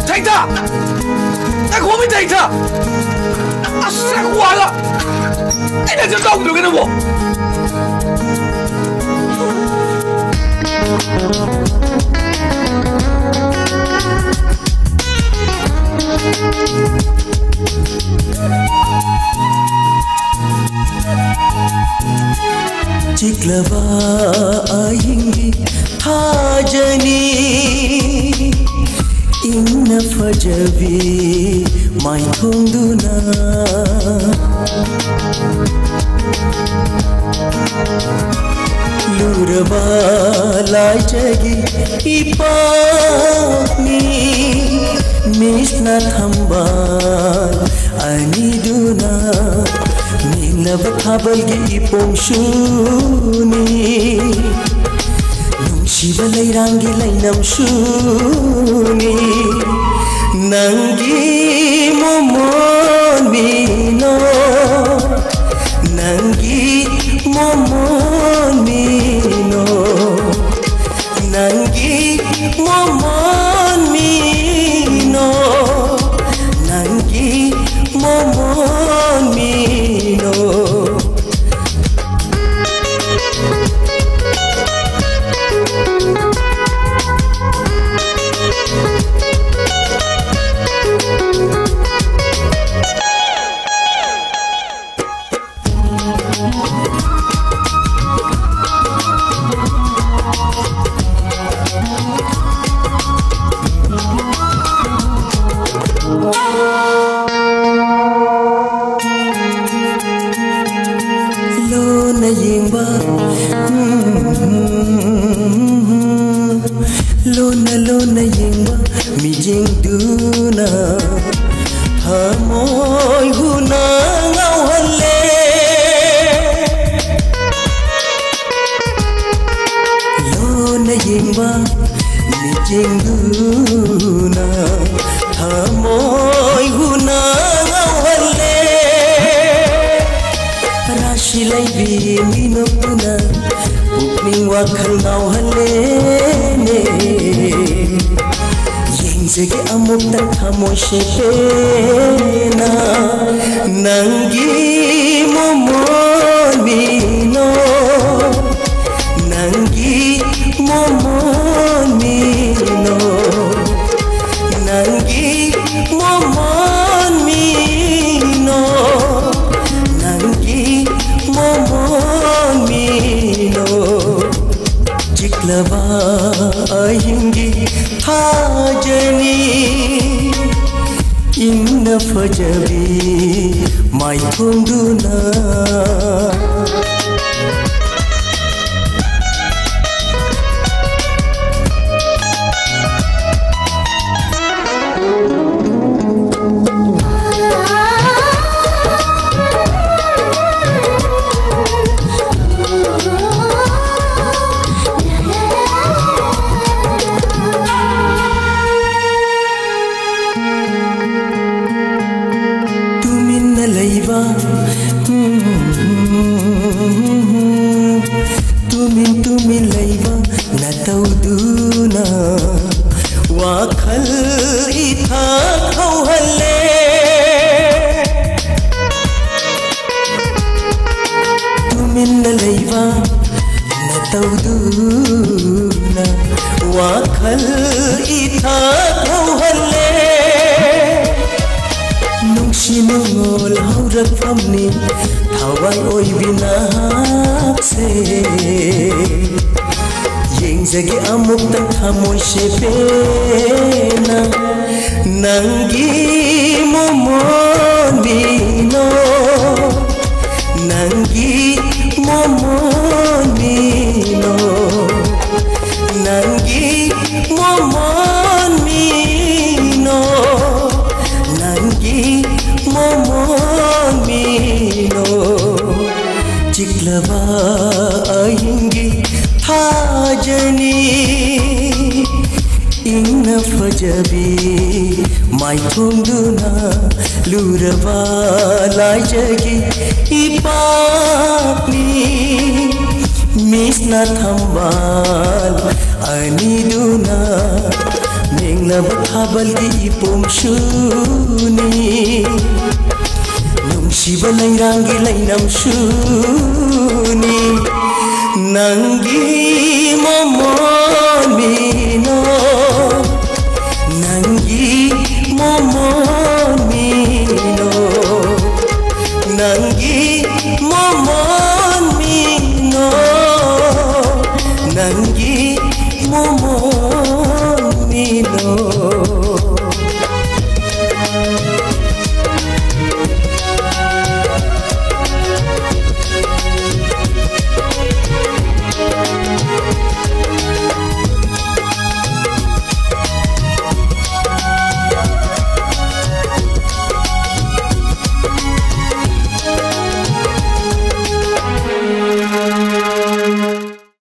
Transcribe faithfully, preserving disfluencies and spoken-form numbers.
ꯊꯩꯇ! ꯉꯥꯏꯈꯣꯃꯤ ꯊꯩꯇ! ꯑꯁ, ꯉꯥꯏꯈꯣ ꯍꯥꯏꯔꯒ! ꯑꯩꯅ ꯁꯤ ꯇꯧꯗ꯭ꯔꯒꯦ ꯅꯪꯕꯣ! ꯆꯤꯛꯂꯕ ꯑꯍꯤꯡꯒꯤ ꯊꯥꯖꯅꯤ, ꯏꯪꯅ ꯐꯖꯕꯤ ꯃꯥꯏꯊꯣꯡꯗꯨꯅ꯫ ꯂꯨꯔꯕ ꯂꯥꯏꯖꯒꯤ ꯏꯄꯥꯛꯅꯤ, ꯃꯤꯠꯅ ꯊꯝꯕꯥꯜ ꯑꯅꯤꯗꯨꯅ꯫ ꯃꯦꯡꯂꯕ ꯊꯥꯕꯜꯒꯤ ꯏꯄꯣꯝꯁꯨꯅꯤ, ꯅꯨꯡꯁꯤꯕ ꯂꯩꯔꯥꯡꯒꯤ ꯂꯩꯅꯝꯁꯨꯅꯤ꯫ ꯅꯪꯒꯤ ꯃꯣꯃꯣꯟ ꯃꯤꯅꯣ, ꯅꯪꯒꯤ ꯃꯣꯃꯣꯟ ꯃꯤꯅꯣ, ꯅꯪꯒꯤ ꯃꯣꯃꯣꯟ ꯃꯤꯅꯣ, ꯅꯪꯒꯤ ꯃꯣꯃꯣꯟ ꯃꯤꯅꯣ꯫ ꯂꯣꯟꯅ ꯌꯦꯡꯕ, ꯎꯝ, ꯂꯣꯟꯅ ꯂꯣꯟꯅ ꯌꯦꯡꯕ ꯃꯤꯠꯌꯦꯡꯗꯨꯅ ꯊꯃꯣꯏ ꯍꯨꯅ ꯉꯥꯎꯍꯜꯂꯦ꯫ ꯂꯣꯟꯅ ꯌꯦꯡꯕ ꯃꯤꯠꯌꯦꯡꯗꯨꯅ ꯊꯃꯣꯏ ꯍꯨꯅ ꯉꯥꯎꯍꯜꯂꯦ꯫ ꯔꯥꯁꯤ ꯂꯩꯕꯤ ꯃꯤꯅꯣꯛꯇꯨꯅ ꯄꯨꯛꯅꯤꯡ ꯋꯥꯈꯜ ꯉꯥꯎꯍꯜꯂꯦꯅꯦ꯫ ꯁꯤꯒꯤ ꯑꯃꯨꯛꯇ ꯊꯃꯣꯏ ꯁꯦꯡꯅ ꯅꯪꯒꯤ ꯃꯃꯣꯟ ꯃꯤꯅꯣ, ꯅꯪꯒꯤ ꯃꯃꯣꯟ ꯃꯤꯅꯣ, ꯅꯪꯒꯤ ꯃꯃꯣꯟ ꯃꯤꯅꯣ, ꯅꯪꯒꯤ ꯃꯃꯣꯟ ꯃꯤꯅꯣ꯫ ꯆꯤꯛꯂꯕ ꯑꯍꯤꯡꯒꯤ ꯊꯥꯖꯅꯤ, ꯏꯪꯅ ꯐꯖꯕꯤ ꯃꯥꯏꯊꯣꯡꯗꯨꯅ꯫ ꯇꯨꯃꯤꯟꯅ ꯂꯩꯕ, ꯇꯨꯃꯤꯟ ꯇꯨꯃꯤꯟ ꯂꯩꯕ ꯅꯇꯧꯗꯨꯅ ꯋꯥꯈꯜ ꯏꯊꯥ ꯍꯧꯍꯜꯂꯦ꯫ ꯇꯨꯃꯤꯟꯅ ꯂꯩꯕ ꯅꯇꯧꯗꯨꯅ ꯋꯥꯈꯜ ꯏꯊꯥ ꯍꯧꯍꯜꯂꯦ꯫ ꯅꯨꯡꯁꯤ ꯃꯉꯣꯜ ꯍꯧꯔꯛꯐꯝꯅꯤ ꯊꯋꯥꯏ ꯑꯣꯏꯕꯤ ꯅꯍꯥꯛꯁꯦ꯫ ꯌꯦꯡꯖꯒꯦ ꯑꯃꯨꯛꯇ ꯊꯃꯣꯏ ꯁꯦꯡꯅ ꯅꯪꯒꯤ ꯃꯃꯣꯟ ꯃꯤꯅꯣ, ꯅꯪꯒꯤ ꯃꯃꯣꯟ ꯃꯤꯅꯣ, ꯅꯪꯒꯤ ꯃꯃꯣꯟ ꯃꯤꯅꯣ, ꯅꯪꯒꯤ ꯃꯃꯣꯟ ꯃꯤꯅꯣ꯫ ꯆꯤꯛꯂꯕ ꯑꯍꯤꯡꯒꯤ ꯊꯥꯖꯅꯤ, ꯏꯪꯅ ꯐꯖꯕꯤ ꯃꯥꯏꯊꯣꯡꯗꯨꯅ ꯂꯨꯔꯕ ꯂꯥꯏꯖꯒꯤ ꯏꯄꯥꯛꯅꯤ꯫ ꯃꯤꯁꯅ ꯊꯝꯕꯥꯜ ꯑꯅꯤꯗꯨꯅ ꯃꯦꯡꯂ ꯊꯥꯕꯜꯒꯤ ꯏꯄꯣꯝꯁꯨꯅꯤ, ꯅꯨꯡꯁꯤꯕ ꯂꯩꯔꯥꯡꯒꯤ ꯂꯩꯅꯝꯁꯨꯅꯤ, ꯅꯪꯒꯤ ꯃꯃꯣꯟ ꯃꯤꯅꯣ, ꯅꯪꯒꯤ ꯃꯃꯣꯟ ꯃꯤꯅꯣ, ꯅꯪꯒꯤ ꯃꯃꯣꯟ ꯃꯤꯅꯣ, ꯅꯪꯒꯤ ꯃꯃꯣꯟ ꯃꯤꯅꯣ꯫